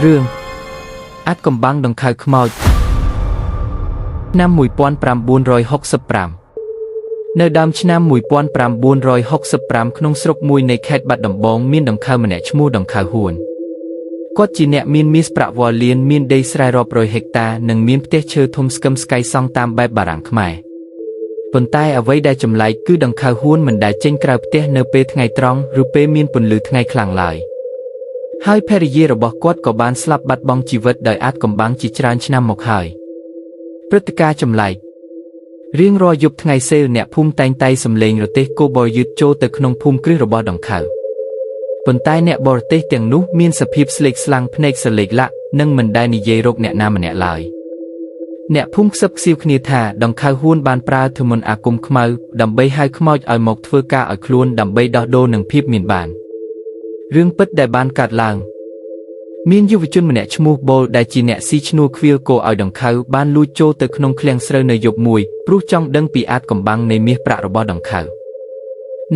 រឿងអាថ៌កំបាំងដង្ខៅខ្មោចឆ្នាំ1965នៅដើមឆ្នាំ1965ក្នុងស្រុកមួយនៃខេត្តបាត់ដំបងមានដង្ខៅម្នាក់ឈ្មោះដង្ខៅហ៊ួនគាត់ជាអ្នកមានមាសប្រាក់វ៉ាលៀនមានដីស្រែរាប់រយហិកតានិងមានផ្ទះឈើធំស្កឹមស្កៃសង់តាមបែបបារាំងខ្មែរប៉ុន្តែអ្វីដែលចម្លែកគឺដង្ខៅហ៊ួនមិនដែលចេញក្រៅផ្ទះនៅពេលថ្ងៃត្រង់ឬពេលមានពន្លឺថ្ងៃខ្លាំងឡើយហើយភរិយារបស់គាត់ក៏បានស្លាប់បាត់បង់ជីវិតដោយអាថ៌កំបាំងជាច្រើនឆ្នាំមកហើយព្រឹត្តិការណ៍ចម្លែករៀងរាល់យប់ថ្ងៃសេលអ្នកភូមិតែងតែសំឡេងរទេះគោបរយឺតចូលទៅក្នុងភូមិគ្រឹះរបស់ដង្ខៅប៉ុន្តែអ្នកបរទេសទាំងនោះមានសភាពស្លេកស្លាំងភ្នែកសលេកលាក់និងមិនដែលនិយាយរកអ្នកណាម្នាក់ឡើយអ្នកភូមិខ្សឹបខ្សៀវគ្នាថាដង្ខៅហ៊ួនបានប្រើធមន្តអាគមខ្មៅដើម្បីហៅខ្មោចឲ្យមកធ្វើការឲ្យខ្លួនដើម្បីដោះដូរនឹងភាពមានបានរឿងពិតដែលបានកើតឡើងមានយុវជនម្នាក់ឈ្មោះបូលដែលជាអ្នកស៊ីឈ្នួលខ្វៀលគោឲ្យដង្ខៅបានលួចចូលទៅក្នុងឃ្លាំងស្រូវនៅយប់មួយព្រោះចង់ដឹងពីអាថ៌កំបាំងនៃមាសប្រាក់របស់ដង្ខៅ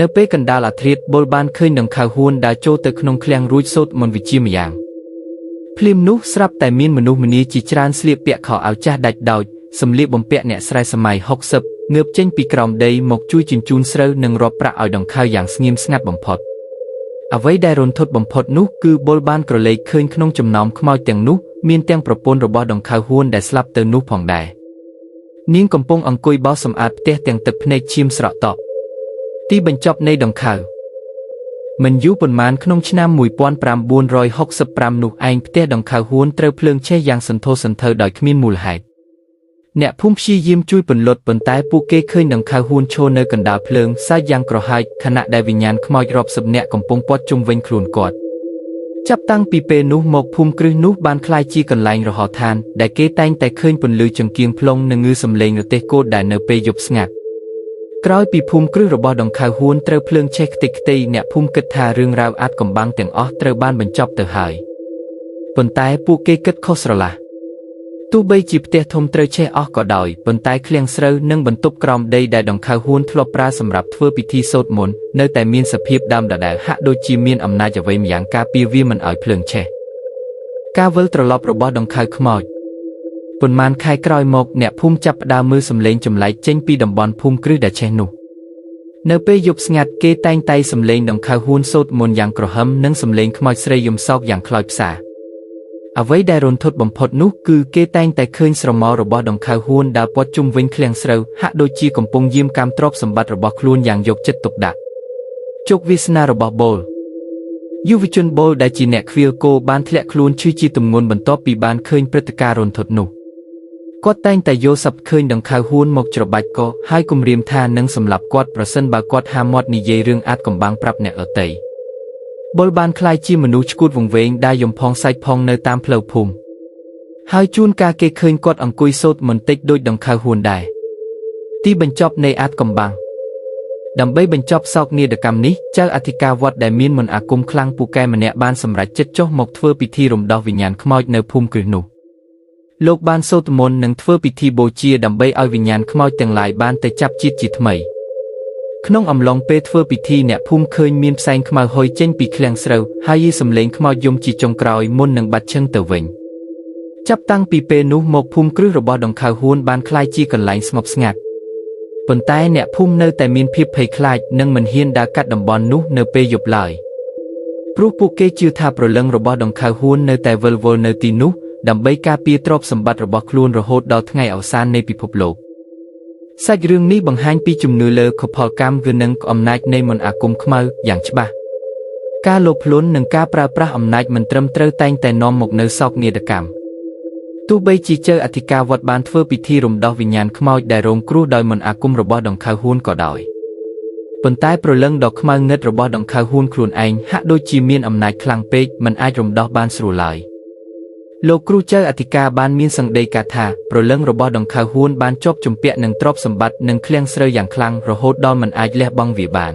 នៅពេលកណ្ដាលអាធ្រាត្របូលបានឃើញដង្ខៅហ៊ួនដើរចូលទៅក្នុងឃ្លាំងរួចសូត្រមន្តវិជ្ជាម្យ៉ាងភ្លាមនោះស្រាប់តែមានមនុស្សម្នាជាច្រើនស្លៀកពាក់ខោអាវចាស់ដាច់ដោចសម្លៀកបំពាក់អ្នកស្រែសម័យ60ងើបចេញពីក្រោមដីមកជួយជញ្ជូនស្រូវនិងរាប់ប្រាក់ឲ្យដង្ខៅយ៉ាងស្ងៀមស្ងាត់បំផុតអ្វីដែលរន្ធត់បំផុតនោះគឺបុលបានក្រឡេកឃើញក្នុងចំណោមខ្មោចទាំងនោះមានទាំងប្រពន្ធរបស់ដង្ខៅហ៊ួនដែលស្លាប់ទៅនោះផងដែរនាងកំពុងអង្គុយបោសសម្អាតផ្ទះទាំងទឹកភ្នែកឈាមស្រក់តក់ទីបញ្ចប់នៃដង្ខៅមិនយូរប៉ុន្មានក្នុងឆ្នាំ1965នោះឯងផ្ទះដង្ខៅហ៊ួនត្រូវភ្លើងឆេះយ៉ាងសន្ធោសន្ធៅដោយគ្មានមូលហេតុអ្នកភូមិព្យាយាមជួយពន្លត់ប៉ុន្តែពួកគេឃើញដង្ខៅហ៊ួនឈរនៅកណ្ដាលភ្លើងសាច់យ៉ាងក្រហាយខណៈដែលវិញ្ញាណខ្មោចរាប់សិបនាក់កំពុងព័ទ្ធជុំវិញខ្លួនគាត់ចាប់តាំងពីពេលនោះមកភូមិគ្រឹះនោះបានក្លាយជាកន្លែងរហោឋានដែលគេតែងតែឃើញពន្លឺចង្គៀងផ្លុងនិងងឺសំឡេងរទេះគោដែលនៅពេលយប់ស្ងាត់ក្រោយពីភូមិគ្រឹះរបស់ដង្ខៅហ៊ួនត្រូវភ្លើងឆេះខ្ទេចខ្ទីអ្នកភូមិគិតថារឿងរ៉ាវអាថ៌កំបាំងទាំងអស់ត្រូវបានបញ្ចប់ទៅហើយប៉ុន្តែពួកគេគិតខុសស្រឡះទោះបីជាផ្ទះធំត្រូវឆេះអស់ក៏ដោយប៉ុន្តែឃ្លាំងស្រូវនិងបន្ទប់ក្រោមដីដែលដង្ខៅហ៊ួនធ្លាប់ប្រើសម្រាប់ធ្វើពិធីសូត្រមន្តនៅតែមានសភាពដើមដដែលហាក់ដូចជាមានអំណាចអ្វីម្យ៉ាងការពារវាមិនឲ្យភ្លើងឆេះការវិលត្រឡប់របស់ដង្ខៅខ្មោចប៉ុន្មានខែក្រោយមកអ្នកភូមិចាប់ផ្ដើមមើលសំឡេងចម្លែកចេញពីតំបន់ភូមិគ្រឹះដែលឆេះនោះនៅពេលយប់ស្ងាត់គេតែងតែសំឡេងដង្ខៅហ៊ួនសូត្រមន្តយ៉ាងក្រហមនិងសំឡេងខ្មោចស្រីយំសោកយ៉ាងខ្លោចផ្សាអ្វីដែលរន្ធត់បំផុតនោះគឺគេតែងតែឃើញស្រមោលរបស់ដង្ខៅហ៊ួនដើរព័ទ្ធជុំវិញឃ្លាំងស្រូវហាក់ដូចជាកំពុងយាមកាមទ្រព្យសម្បត្តិរបស់ខ្លួនយ៉ាងយកចិត្តទុកដាក់ជោគវាសនារបស់បូលយុវជនបូលដែលជាអ្នកខ្វៀលគោបានធ្លាក់ខ្លួនឈឺជាទម្ងន់បន្ទាប់ពីបានឃើញព្រឹត្តិការណ៍រន្ធត់នោះគាត់តែងតែយល់សប្តិឃើញដង្ខៅហ៊ួនមកច្របាច់កហើយគំរាមថានឹងសម្លាប់គាត់ប្រសិនបើគាត់ហាមាត់និយាយរឿងអាថ៌កំបាំងប្រាប់អ្នកដទៃបុលបានក្លាយជាមនុស្សឆ្កួតវង្វេងដែលយំផងសាច់ផងនៅតាមផ្លូវភូមិហើយជួនកាលគេឃើញគាត់អង្គុយសូត្រមន្តតិចដូចដង្ខៅហ៊ួនដែរទីបញ្ចប់នៃអាថ៌កំបាំងដើម្បីបញ្ចប់សោកនាដកម្មនេះចៅអធិការវត្តដែលមានមន្តអាគមខ្លាំងពូកែម្នាក់បានសម្រេចចិត្តចុះមកធ្វើពិធីរំដោះវិញ្ញាណខ្មោចនៅភូមិគ្រឹះនោះលោកបានសូត្រមន្តនិងធ្វើពិធីបូជាដើម្បីឲ្យវិញ្ញាណខ្មោចទាំងឡាយបានទៅចាប់ជាតិជាថ្មីក្នុងអំឡុងពេលធ្វើពិធីអ្នកភូមិឃើញមានផ្សែងខ្មៅហុយចេញពីឃ្លាំងស្រូវហើយសំឡេងខ្មោចយំជាចុងក្រោយមុននឹងបាត់ឈឹងទៅវិញចាប់តាំងពីពេលនោះមកភូមិគ្រឹះរបស់ដង្ខៅហ៊ួនបានក្លាយជាកន្លែងស្ងប់ស្ងាត់ប៉ុន្តែអ្នកភូមិនៅតែមានភាពភ័យខ្លាចនិងមិនហ៊ានដើរកាត់តំបន់នោះនៅពេលយប់ឡើយព្រោះពួកគេជឿថាព្រលឹងរបស់ដង្ខៅហ៊ួននៅតែវិលវល់នៅទីនោះដើម្បីការពារទ្រព្យសម្បត្តិរបស់ខ្លួនរហូតដល់ថ្ងៃអវសាននៃពិភពលោកសាច់រឿងនេះបង្ហាញពីជំនឿលើកុផលកម្មគឺនឹងអំណាចនៃមន្តអាគមខ្មៅយ៉ាងច្បាស់ការលោភលន់និងការប្រើប្រាស់អំណាចមិនត្រឹមត្រូវតែងតែនាំមកនូវសោកនាដកម្មទោះបីជាចៅអធិការវត្តបានធ្វើពិធីរំដោះវិញ្ញាណខ្មោចដែលរងគ្រោះដោយមន្តអាគមរបស់ដង្ខៅហ៊ួនក៏ដោយប៉ុន្តែព្រលឹងដ៏ខ្មៅងឹតរបស់ដង្ខៅហ៊ួនខ្លួនឯងហាក់ដូចជាមានអំណាចខ្លាំងពេកមិនអាចរំដោះបានស្រួលឡើយលោកគ្រូចៅអធិការបានមានសង្ដីកាថាព្រលឹងរបស់ដង្ខៅហ៊ួនបានជាប់ជំពាក់នឹងទ្រព្យសម្បត្តិនិងឃ្លាំងស្រូវយ៉ាងខ្លាំងរហូតដល់មិនអាចលះបង់វាបាន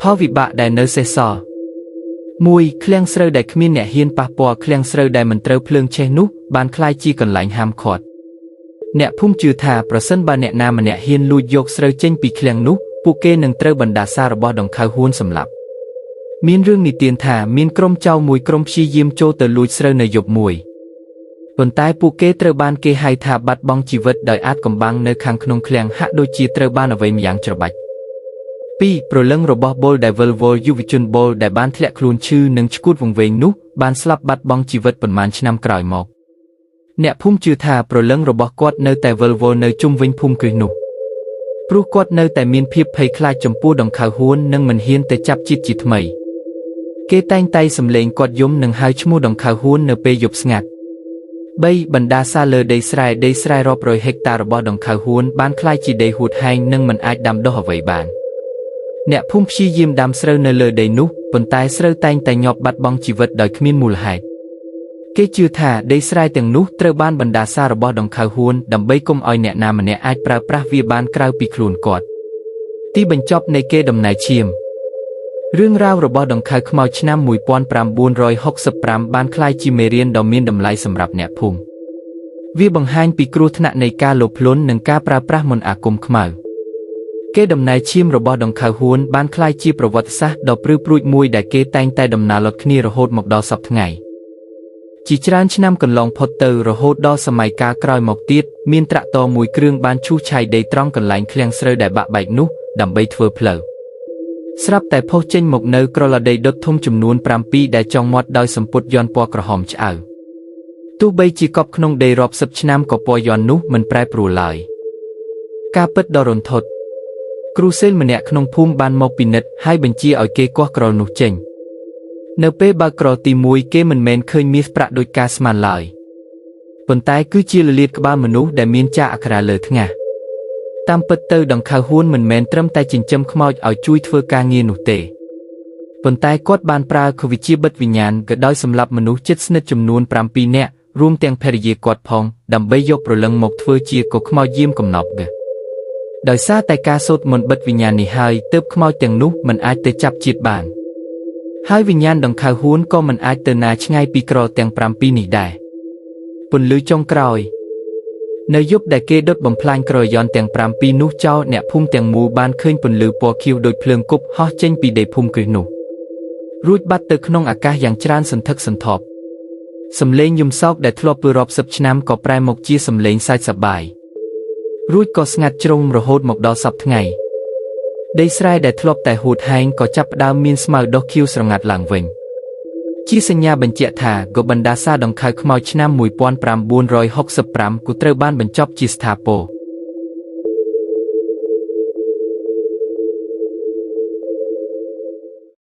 ផលវិបាកដែលនៅសេសសល់1ឃ្លាំងស្រូវដែលគ្មានអ្នកហ៊ានប៉ះពាល់ឃ្លាំងស្រូវដែលមិនត្រូវភ្លើងឆេះនោះបានក្លាយជាកន្លែងហាមឃាត់អ្នកភូមិជឿថាប្រសិនបើអ្នកណាម្នាក់ហ៊ានលួចយកស្រូវចេញពីឃ្លាំងនោះពួកគេនឹងត្រូវបណ្ដាសារបស់ដង្ខៅហ៊ួនសម្លាប់ មានរឿងនិទានថាមានក្រុមចោរមួយក្រុមព្យាយាមចូលទៅលួចស្រូវនៅយប់មួយប៉ុន្តែពួកគេត្រូវបានគេហៅថាបាត់បង់ជីវិតដោយអាចកំបាំងនៅខាងក្នុងឃ្លាំងហាក់ដូចជាត្រូវបានអ្វីម្យ៉ាងច្របាច់2ព្រលឹងរបស់បុលដែលវិលវល់យុវជនបុលដែលបានធ្លាក់ខ្លួនឈឺនិងឆ្កួតវង្វេងនោះបានស្លាប់បាត់បង់ជីវិតប៉ុន្មានឆ្នាំក្រោយមកអ្នកភូមិជឿថាព្រលឹងរបស់គាត់នៅតែវិលវល់នៅជុំវិញភូមិគ្រឹះនោះព្រោះគាត់នៅតែមានភាពភ័យខ្លាចចំពោះដង្ខៅហួននិងមិនហ៊ានទៅចាប់ជាតិជាថ្មីគេតែងតែសំឡេងគាត់យំនិងហៅឈ្មោះដង្ខៅហួននៅពេលយប់ស្ងាត់3បណ្ដាសាលើដីស្រែរាប់រយហិកតារបស់ដង្ខៅហួនបានក្លាយជាដីហួតហែងនិងមិនអាចដាំដុះអ្វីបានអ្នកភូមិព្យាយាមដាំស្រូវនៅលើដីនោះប៉ុន្តែស្រូវតែងតែញាប់បាត់បង់ជីវិតដោយគ្មានមូលហេតុគេជឿថាដីស្រែទាំងនោះត្រូវបានបណ្ដាសារបស់ដង្ខៅហួនដើម្បីកុំឲ្យអ្នកណាម្នាក់អាចប្រើប្រាស់វាបានក្រៅពីខ្លួនគាត់ទីបញ្ចប់នៃគេដំណែលឈាមរឿងរ៉ាវរបស់ដង្ខៅខ្មោចឆ្នាំ1965បានក្លាយជាមេរៀនដ៏មានតម្លៃសម្រាប់អ្នកភូមិវាបង្ហាញពីគ្រោះថ្នាក់នៃការលោភលន់និងការប្រើប្រាស់មន្តអាគមខ្មៅគេដំណែលឈាមរបស់ដង្ខៅហួនបានក្លាយជាប្រវត្តិសាស្ត្រដ៏ព្រឺព្រួចមួយដែលគេតែងតែដំណាលគ្នារហូតមកដល់សព្វថ្ងៃជាច្រើនឆ្នាំកន្លងផុតទៅរហូតដល់សម័យកាលក្រោយមកទៀតមានត្រាក់ទ័រមួយគ្រឿងបានឈូសឆាយដីត្រង់កន្លែងឃ្លាំងស្រូវដែលបាក់បែកនោះដើម្បីធ្វើផ្លូវស្រាប់តែផុសចេញមកនៅក្រឡាដីដុតធំចំនួន7ដែលចងមាត់ដោយសម្ពុតយ័ន្តពណ៌ក្រហមឆ្អៅទោះបីជាកប់ក្នុងដីរាប់សិបឆ្នាំក៏ពណ៌យ័ន្តនោះមិនប្រែប្រួលឡើយការពិតដ៏រន្ធត់គ្រូសេលម្នាក់ក្នុងភូមិបានមកពិនិត្យហើយបញ្ជាឲ្យគេគាស់ក្រលនោះចេញនៅពេលបើកក្រលទី1គេមិនមែនឃើញមាសប្រាក់ដោយការស្មានឡើយប៉ុន្តែគឺជាលលាដក្បាលមនុស្សដែលមានចាកអក្សរលើថ្ងាសតាមពិតទៅដង្ខៅហួនមិនមែនត្រឹមតែចិញ្ចឹមខ្មោចឲ្យជួយធ្វើការងារនោះទេប៉ុន្តែគាត់បានប្រើខវិជ្ជាបិទវិញ្ញាណក៏ដោយសម្លាប់មនុស្សជិតស្និទ្ធចំនួន7នាក់រួមទាំងភរិយាគាត់ផងដើម្បីយកព្រលឹងមកធ្វើជាកខ្មោចយាមកំណប់ដោយសារតែការសូត្រមន្តបិទវិញ្ញាណនេះហើយទើបខ្មោចទាំងនោះមិនអាចទៅចាប់ជាតិបានហើយវិញ្ញាណដង្ខៅហួនក៏មិនអាចទៅណាឆ្ងាយពីក្រទាំង7នេះដែរពន្លឺចុងក្រោយនៅយប់ដែលគេដុតបំផ្លាញក្រយន្តទាំង7នោះចោលអ្នកភូមិទាំងមូលបានឃើញពន្លឺពណ៌ខៀវដូចភ្លើងគប់ហោះចេញពីដីភូមិគ្រឹះនោះរួចបាត់ទៅក្នុងអាកាសយ៉ាងច្រើនសន្ធឹកសន្ធាប់សំឡេងយំសោកដែលធ្លាប់ធ្វើរាប់សិបឆ្នាំក៏ប្រែមកជាសំឡេងសើចសប្បាយរួចក៏ស្ងាត់ជ្រុងរហូតមកដល់សព្វថ្ងៃដីស្រែដែលធ្លាប់តែហួតហែងក៏ចាប់ផ្ដើមមានស្មៅដុះខៀវស្រងាត់ឡើងវិញជាសញ្ញាបញ្ជាក់ថាកបណ្ដាសាដង្ខៅខ្មោចឆ្នាំ1965គូត្រូវបានបញ្ចប់ជាស្ថាពរ។